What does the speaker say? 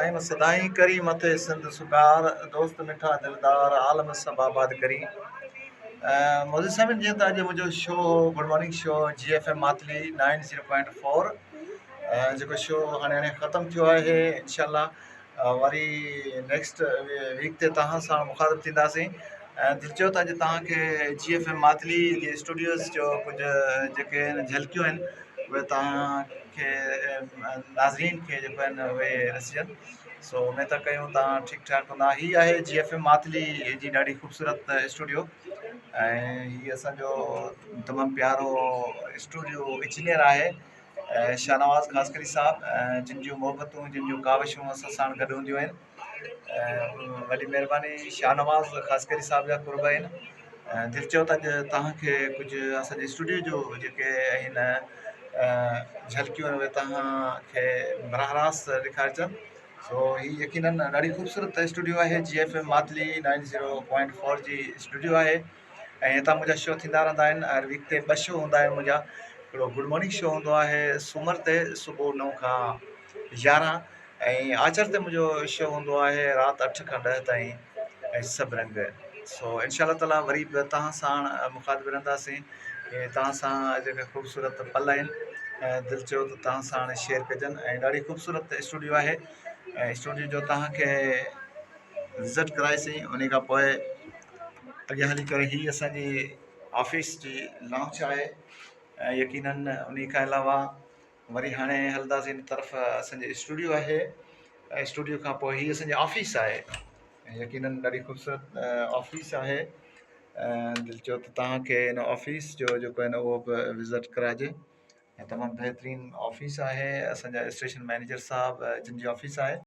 قائم سدائين ڪرين مٿي سنڌ سڪار دوست مٺا دلدار عالم سڀ آباد ڪرين معزز سامعين جيئن ته اڄ منهنجو شو هو good morning show G F M Matli 90.4 جيڪو شو هاڻي هاڻي ختم ٿيو آهي انشاء الله وري نيڪسٽ ويڪ تي توهان سان مخاطب ٿينداسين ۽ دل چيو ته اڄ توهان کي جي ايف ايم ماتلي جي اسٽوڊيوز جو ڪجهه جيڪي جهلڪيون آهن اهي توهان کي ناظرين کي جيڪو آهن اهي ڏسجن سو اميد ٿا ڪيون توهان ٺيڪ ٺاڪ هوندا هي آهي جي ايف ايم ماتلي جي ڏاڍي خوبصورت اسٽوڊيو ۽ هي اسانجو تمام پيارو اسٽوڊيو انجنيئر آهي شاهنواز خاصخيلي صاحب جن جون محبتون جن جون ڪاوشون اسان ساڻ گڏ هونديون آهن وڏي مهرباني شاهنواز خاصخيلي صاحب جا قرب آهن دل چيو ته اڄ توهان کي ڪجهه اسان جي اسٽوڊيو جو جيڪي آهن جهلڪيون آهن اهي توهان کي براہ راست ڏيکارجن سو هي يقينن ڏاڍي خوبصورت اسٽوڊيو آهي جي ايف ايم ماتلي 90.4 جي اسٽوڊيو آهي ۽ هتان منهنجا شو ٿيندا رهندا آهن هر ويڪ تي ٻه شو هوندا آهن منهنجا هڪڙو گڊ مارننگ شو هوندو آهي سومر تي صبح نو کان 11 ۽ آچر تي منهنجو شو هوندو آهي رات اٺ کان ڏهه تائين ۽ سڀ رنگ سو انشاء الله تعالي وري به توهان ساڻ مخاطب رهنداسين ۽ توهان سان جيڪا خوبصورت پل آهن دل چيو ته توهان ساڻ شيئر ڪجن ۽ ڏاڍي خوبصورت اسٽوڊيو آهي ۽ اسٽوڊيو جو توهان کي وزٽ ڪرائيسين ان کان پوء اڳيان هلي ڪري هي اسانجي آفيس جي لانچ آهي ۽ يقينن ان کان علاوه وري هاڻي هلنداسين هن طرف اسان جي اسٽوڊيو آهي ۽ اسٽوڊيو کان پوء هي اسان جي آفيس آهي ۽ يقينن ڏاڍي خوبصورت آفيس آهي ۽ دل چيو ته توهان کي هن آفيس جو جيڪو آهي نه اهو به وزٽ ڪراجي ۽ تمام بهترين آفيس آهي اسان جا اسٽيشن مئنيجر صاحب جن جي آفيس آهي.